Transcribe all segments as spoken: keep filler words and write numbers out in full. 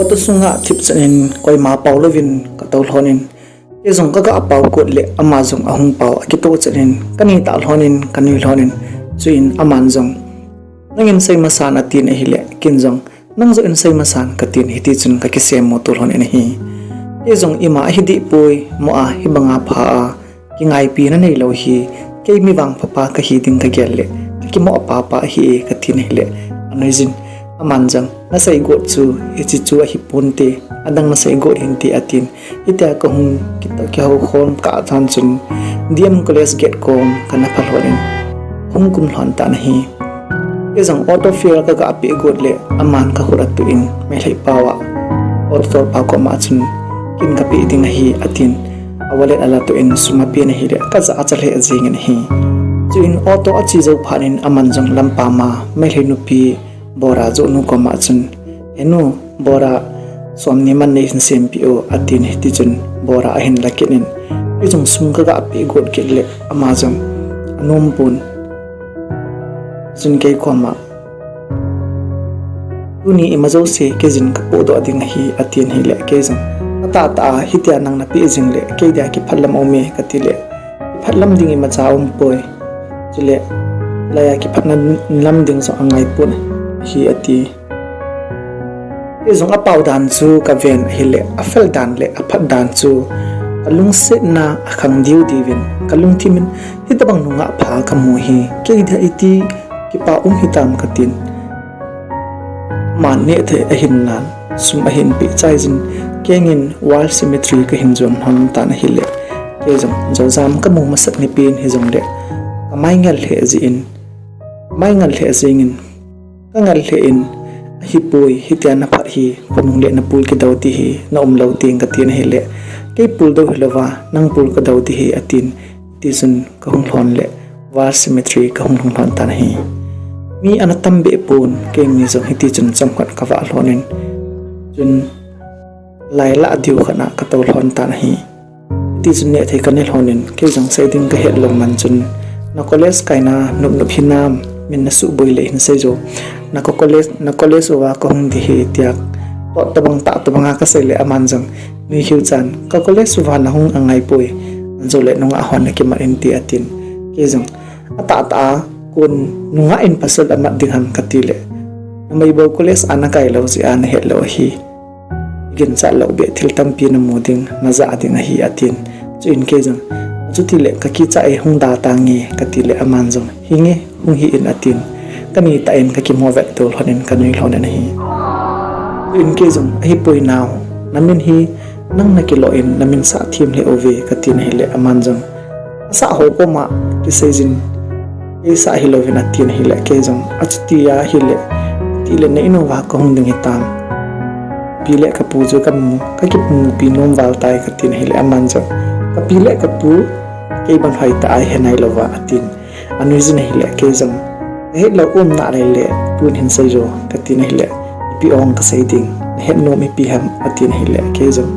Auto sunga thip chan in koima pao louvin ka tou lhon in, kei jong ka ga pao got le ama jong ahung pao a kito chan in ka ni ta lhon in ka nui lhon in, chuin aman jong, "Nangin sei masan," atin ahile, ken jong, "Nang jong in sei masan," katin, hiti chun ka kisem mo tou lhon in ahi. Kei jong ima ahi deh poi, mo a hibanga pha a, kingaipi na neilou hi, kei mi vangpha pa kahi ding ka gel le, akimo a papa ahi e, katin ahile, anui jin, aman jong, "Na sei got chu, hiche chu ahi ponte, adang na sei got hinte," atin. Hitia ka hung kita kihou khom kah chan chun, D M College gate kom ka na pha lhon in, hung kum lhon tan ahi. Kei jong auto fare ka ga pe got le, aman ka khut a tuh in, Meitei pao a auto tolpa koma chun, "Kin ka pe ding ahi," atin. A wallet a la tuh in sum apen ahile, ka ja a cha lheh jeng in ahi. Chuin auto a che jou phat in aman jong lampa ma Meitei nupi bora joh nu koma chun, "He nu, bora som ni man nei hin sempeh o," atin, hiti chun bora ahin la kit in, kei jong sum ka ga pe got kit le, ama jong anom pon. Chun kei koma, "Tuni ima jouse kei jin ka podoh ding ahi," atin ahile, kei jong, "Atahtah a hitia nang na pe jing le, kei dia kiphat lam aume," kati le, "Kiphat lam ding imacha aum poi. Chule, laiya kiphat na lam ding jong angai pon ahi," ati. Kei jong apao dan chu ka ven ahile, afel dan le aphat dan chu ka lungsetna a khang diu diuvin, ka lungthim in, "Hitabang nungah pha ka mu hi, kei dia iti kipa um hitam," katin. Aman neh thei ahin nan, sum ahin pe chai jin, kei in War Cemetery ka hin jon lhon tan ahile, kei jong, "Jojam ka mu masat ni pen hijong le, ka mai ngel lheh jin, mai ngel lheh jeng in, ka ngel lheh in, ahi poi, hitia na phat hi, khonung le na pul kidou ding hi, na um lou ding," katin ahile, "Kei pul dou hilouva, nang pul ka dou ding ahi," atin, hiti chun ka hung lhon le, War Cemetery ka hung lhung lhon tan ahi. Mi ana tam be pon, kei mi jong hiti chun chomkhat ka vah lhon in, chun lai lah diu khat a ka tou lhon tan ahi. Hiti chun neh thei ka ne lhon in, kei jong sei ding ka het lou man chun, "Na college kaina nop nop hinam, min na suboi le hin sei jo. Na ka college, na college uva ka hung ding ahi," tia, "Toh tabang tah tabang a ka sei le," aman jong, "Nui hiu chan, ka college uva na hung angai poi, anjo le nungah hon na kimat in," ti atin. Kei jong, "Atahtah a kon nungah in pasal amat ding ham," kati le, "Na mei bou college a na kai lou jeh a na het lou ahi. Ginchat lou be thil tampi na mu ding, na ja ding ahi," atin. Chuin kei jong, "Chuti le ka kicha e, hung da tange," kati le, aman jong, "Hinge, hung hi in," atin. Ka ni tah in ka kimo vet tou lhon in ka nui lhon in ahi. Chuin kei jong, "Ahi poi nao, na min hi nang na kilo in, na min sah thim le uve," katin ahile, aman jong, "Asah ho koma kisei jin, kei sah hilouvin," atin ahile, kei jong, "Achuti ahile, ti le na in uva ka hung ding hitam. Pi le ka pu chu ka mu, ka kimupi nom val tai," katin ahile, aman jong, "Ka pi le ka pu, kei ban hoi ta a he nai louva," atin. Anui jin ahile, kei jong, "Ka het lou um nalai le, tun hin sei jo," katin ahile, "Ipi ong ka sei ding, na het nom ipi ham," atin ahile, kei jong,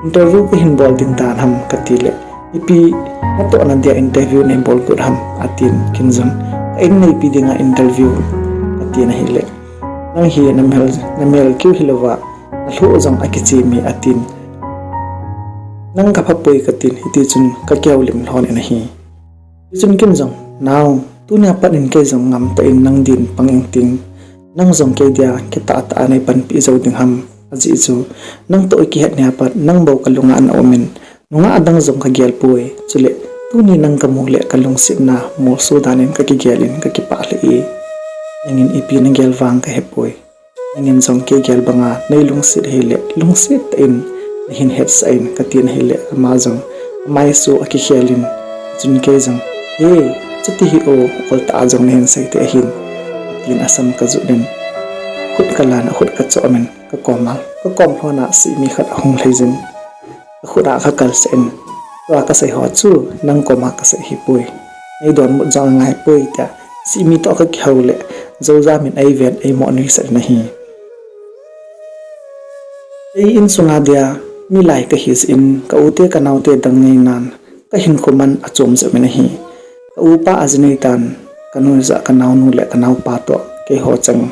"Interview ka hin bol ding dan ham," kati le, "Ipi natohna dia interview nei bol got ham," atin, ken jong, "Ka in neipi dinga interview," katin ahile, "Nang hi na mel, na mel keu hilouva, na lhuh jong akichim e," atin. "Nang ka pha poi," katin, hiti chun ka kihoulim lhon in ahi. Hichun ken jong, "Nao, tunia pat in kei jong ngam tah in nang din pang ing ting, nang jong kei dia kitah tah a nei panpi jou ding ham, ajeh chu nang toh i kihet nia pat nang bou ka lunga na um in, nungah adang jong ka gel poi, chule tuni nang ka mu le ka lungsetna molso dan in ka kigel in ka kipah lheh e. Nangin ipi na gel vang ka he poi. Nangin jong kei gel banga nei lungset hile, lungset tah in na hin hetsah in," katin ahile, ama jong amaisu akikhel in, chun kei jong, "He, chuti hi o, ol tah a jong na hin sei te ahin," tin asam ka jut in, khut ka lan, akhut ka chom in, ka koma, ka kom lhona sihmi khat ahung lhai jin. Ka khut a ka kal sah in, "Tua ka sei ho chu, nang koma ka sei hi poi. Nei donbut jong angai poi," tia, sihmi toh ka kihou le, Joujam in ei ven, ei mo nuisat in ahi. Ei insunga dia, milai ka hi jeh in, ka u te ka nao te dang ngei nan, ka hinkho man achom jep in ahi. Ka upa aji nei tan, ka nu jeh a ka naonu le ka naopa toh, keiho chang,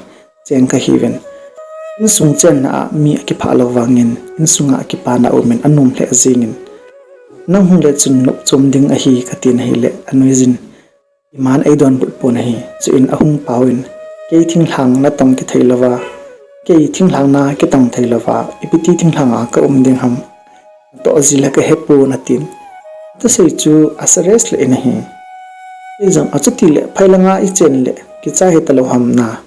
cheng ka hiuvin. Insung chenna a mi akiphah lou vangin, insunga akipana umin anom lheh jingin, nang hung le chun nop chom ding ahi katin ahile, anuijin, iman eidonbut pon ahi. Chuin ahung pauvin, kei thinglhang natong kithei louva, kei thinglhang na kitong thei louva, ipiti thinglhanga kaum ding ham, natoh ji le kahepon atin. Athusei chu a serious lheh in ahi. Kei jong achuti le phailanga ichen le kichai hitalou ham na,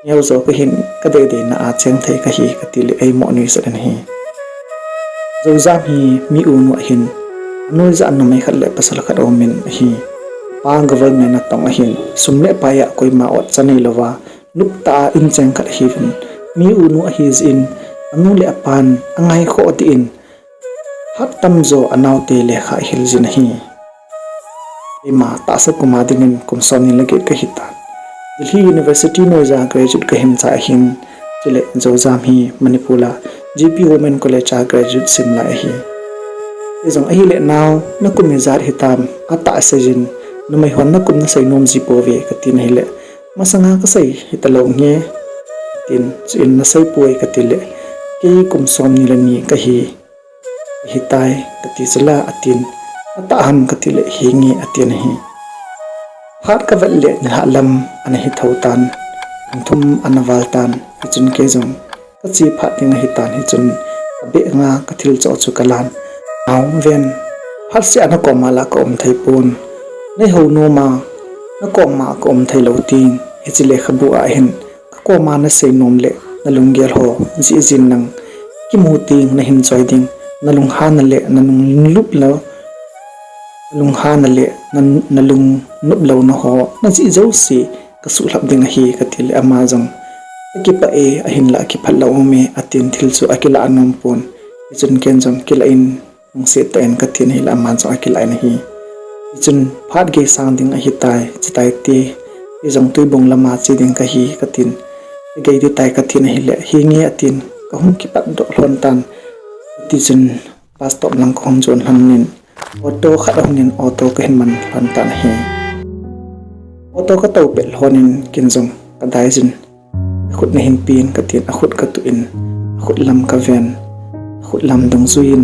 neojo kahin, kadeideina a cheng thei kahi, katile eimo nuisat in ahi. Joujam hi mi unu ahin, anoija numei khat le pasal khat aumin ahi. Pa government natong ahin, sum le pai a koima otcha neilouva, noptah a incheng khat ahiuvin, mi unu ahijeh in, anu le apan angaikhoh deh in, phat tamjo anaote lekha ahil jin ahi. Keima tahsa kuma dingin kum somni le get kahitan, Delhi University noija graduate kahin chai ahin, chule Joujam hi Manipur a G P Women College a graduate simlai ahi. Kei jong ahile, nao, nakum ijat hitam, atahsa jin, numei hon nakum nasei nom ji pouve katin ahile, masanga kasei hitalou nge, tin, chuin naseipoi katile, kei kum somni le ni kahi, ahitai kati chula atin, atah ham katile, henge atin ahi. Phat kavet le nilhah lam ana hithou tan, pung thum ana val tan, hichun kei jong kache phat ding ahitan, hichun kabeh nga kathil choh chu kalan, nao ven, phatseh a nakoma la kaum theipon, neihou noma, nakoma kaum theilou tin, hiche lekhabu a hin, kakoma nasei nom le nalunggel ho jih jin nang kimu teng nahin choi ding, nalunghana le nanunglunglup lou, nalunghana le na, nalungnop louna ho najih jouse kasuhlhap ding ahi katile, ama jong akipah e, ahinla akiphat lou ume atin, thil chu akilah nom pon, hichun ken jong kilah in, lungset tah in katin ahile, aman jong akilah in ahi. Hichun phat gei sang ding ahitai, chetai te, kei jong Tuibong lama che ding kahi katin, gei ding tai katin ahile, henge atin, kahung kipatdoh lhon tan, hitichun bus stop lang kahung jon lhonin, auto khat ahungin auto kahin man lhon tan ahi. Auto katou pet lhonin ken jong kadaijin, akhut nahin pen katin, akhut katuh in, akhut lam kaven, akhut lam dungjuiyin,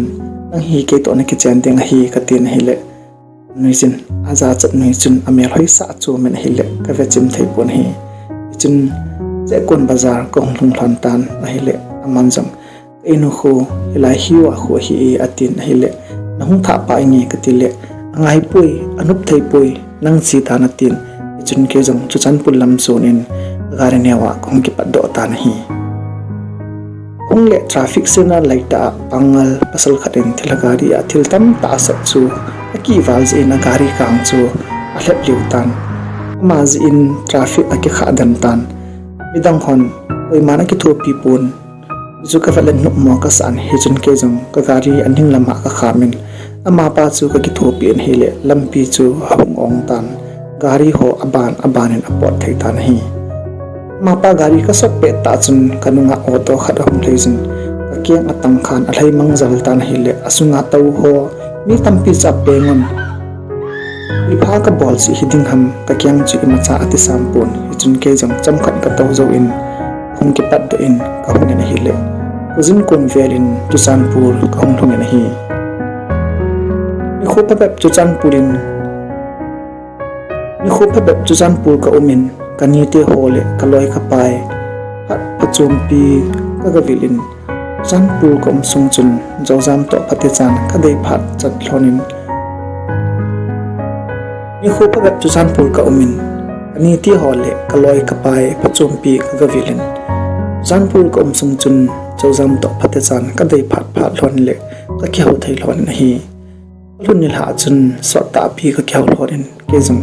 nang hi keitoh nakichen ding ahi katin ahile, nuijin ajachat nui chun amel hoisah chu amen ahile, kavechim theipon ahi. Hichun Chekon bazar kahung lhung lhon tan ahile, aman jong, ka inu khu hilai hiuva khu ahi e atin ahile, nahung thah pa inge katile, angaipoi, anop theipoi, nang che tan atin, hichun kei jong Churachandpur lam jonin gari neova kahung kipatdoh tan ahi. Hung le traffic signal laitah a pangal pasal khat in thilha gari a thil tamtah asot chu akihval jeh in agari kang chu alhep liu tan. Ama jeh in traffic akikhah den tan. Midang hon koiman akithopi pon. Hichu kavet le nopmo kasah in, hichun kei jong kagari aning lama kakhamin, amapa chu kakithopi in ahile, lampi chu ahung ong tan. Gari ho aban aban in apot thei tan ahi. Amapa gari kasot pettah chun kanunga auto khat ahung lheijin, kakeng atangkhan alhai mangjal tan ahile, asunga tou ho mi tampi chu apengun, ipha kabol jeh hiding ham, kakeng chu imacha atisam pon, hichun kei jong chomkhat katou jouvin, kahung kipatdoh in kahungin ahile, khojin kon velin Churachandpur kahung lhungin ahi. Nikho phabep Churachandpur in, nikho phabep Churachandpur kaumin, kanite ho le kaloi kapai phat phachompi kagavil in, Churachandpur kaum sung chun Joujam toh phatechan kadei phat chat lhonin, nikho phabep Churachandpur kaumin, kanite ho le kaloi kapai phachompi kagavil in, Churachandpur kaum sung chun Joujam toh phatechan kadei phat phat lhon le kakihou thei lhonin ahi. Kalhun nilhah chun sottahpi kakihou lhonin, kei jong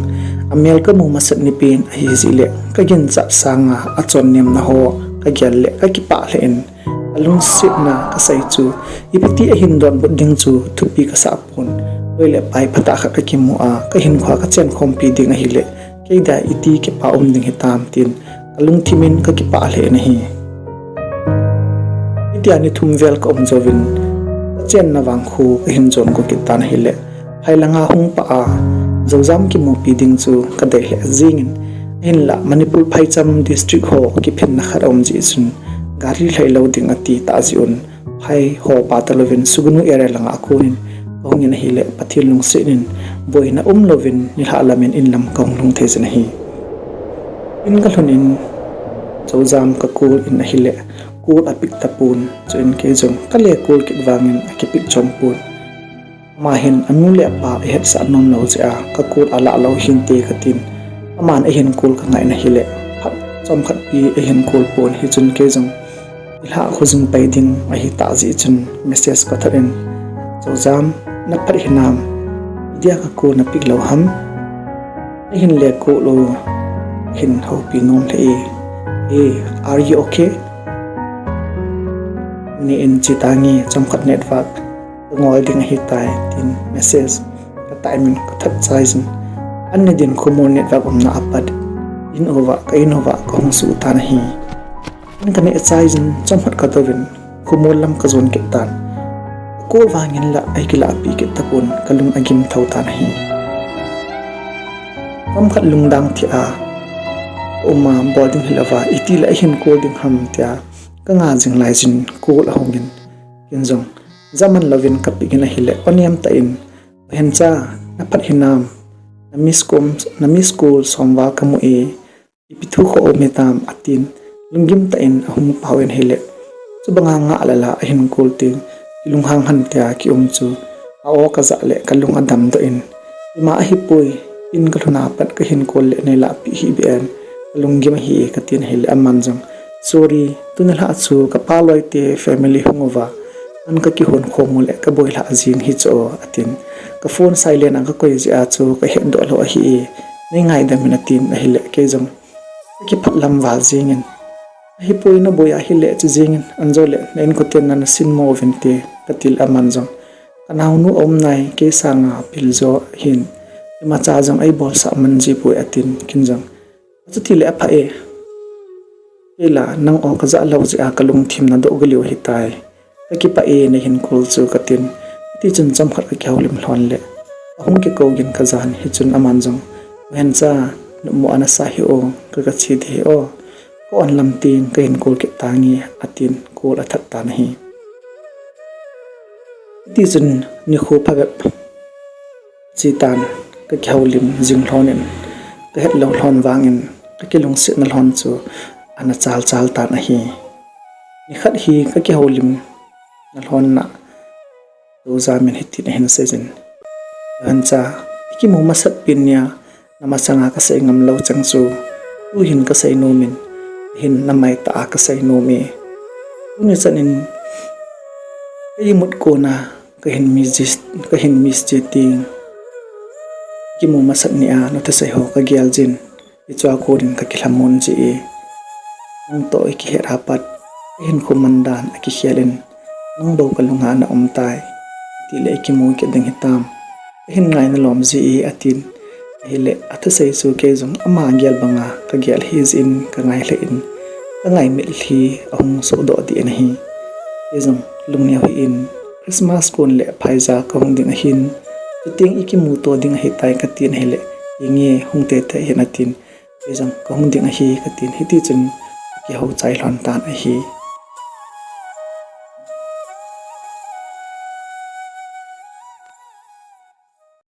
amel kamu masat nipen ahijeh le kaginchat sanga achonnemna ho kagel le kakipah lheh in, kalungsetna kasei chu, ipiti ahin donbut ding chu thupi kasah pon. Loi le pai phatah khat kakimu a, kahinkhoa kachenkhompi ding ahile, kei dia iti kipa um ding hitam tin, kalungthimin kakipah lheh in ahi. Hitia ni thum vel kaum jouvin, kachenna vangkho kahin jon go kit tan ahile, phailanga hung pah a, Joujam kimupi ding chu kadei lheh jengin, ahinla Manipur phaicham district ho kiphinna khat aum jeh chun, gari lhai lou ding ati tah jeh un, phai ho pha talouvin Sugnu area langa akon in kahung in ahile, Pathen lungset in boina umlouvin nilhah lam in in lam kahung lhung thei jin ahi. In kalhun in Chojam ka call in ahile, call a pick tapon, chuin kei jong ka le call kit vangin a ki pick chom pon. Ama hin anu le apa a hetsah nom lou jeh a, ka call a lah lou hinte katin. Aman eihin call ka ngai in ahile, phat chomkhat pi eihin call pon, hichun kei jong ilhah khojung pai ding ahi tah jeh chun message ka thot in, Chojam, na phat hinam? Idia ka call na pick lou ham? Eihin le call lou hin houpi nom lheh e. Hey, are you okay? Ni in chi tange, chomkhat network ka ngol ding ahitai, tin message ka type in ka that chai jin. An ni din khomol network umna a pat in uva, ka in uva ka hung suh tan ahi. In ka neh chai jin chomkhat ka douvin khomol lam ka jon kit tan. Ka call vangin la ei kilah pi kit tapon, ka lung agim tho tan ahi. Chomkhat lungdang thei a ka um a, bol ding hilouva, itile eihin call ding ham tia ka nga jing lai jin call ahung in, kei jong jaman louvin ka pick in ahile, o nem tah in, Hencha, na phat hinam? Na miss call, na miss call som val ka mu e, ipi thu kho um hitam, atin, lunggim tah in ahung pao in ahile, chubanga ngah lala ahin call teng, kilunghang hen tia ki um chu a o ka jah le ka lung adam doh in, ima ahipoi, in ka lhun a pat ka hin call le nei lah pi hih beh in, ka lunggim ahi e, katin ahile, aman jong, sorry, tuni lhah chu ka pa loi te family hung uva, an ka kihon khom u le ka boi lhah jing hi chu, atin. Ka phone silent a ka koi jeh a chu ka hetdoh lou ahi e, nei ngaidam in, atin ahile, kei jong ka kiphat lam val jing in, ahipoi, na boi ahile chu jing in, an jo le na inkoten na na sin mo uvin te, ka ti le aman jong, ka naonu aum nai, kei sanga pil jo hin, imacha jong ei bolsah man ji poi, atin, kei jong, achuti le apha e. Kei la nang o ka jah lou jeh a ka lungthim na doh galiu ahitai. Ka kipah e, na hin call chu, katin. Hiti chun chomkhat ka kihoulim lhon le ahung kikou gin ka jan, hichun aman jong, Hencha, numo ana sa hih o, ka, ka che ding ahi o, ka on lam teng ka hin call kit tange, atin call a that tan ahi. Hiti chun nikho phabep che tan, ka kihoulim jing lhon in, ka hetlou lhon vangin ka kilungsetna lhon chu ana chal chal tan ahi. Nikhat hi ka kihoulimna lhon na, Chojam in hitin ahin seijin, Hencha, ikimu masat pen nia na masanga ka sei ngam lou cheng chu, tuhin ka sei nom in, ahin na maitah a ka sei nom e. Tuni chan in ka imut kona ka hin miss ji, ka hin miss ji teng, kimu masat nia na thusei ho ka gel jin, hichea kon in ka kilhamon ji e. Nang toh ikihet a pat ka hinkho man dan akikhel in, nang bou ka lunga na um tai, tile ikimu kit ding hitam, ka hin ngaina lom ji e, atin. Ahile athusei chu kei jong ama gel banga ka gel hih jeh in ka ngai lheh in, ka ngai mitlhi ahung sohdoh deh in ahi. Kei jong lungneo hih in, Christmas kon le phaija ka hung ding ahin, chuteng ikimuto ding ahitai, katin ahile, inge hung teitei hih in, atin. Kei jong ka hung ding ahi, katin, hiti chun ka kihou chai lhon tan ahi.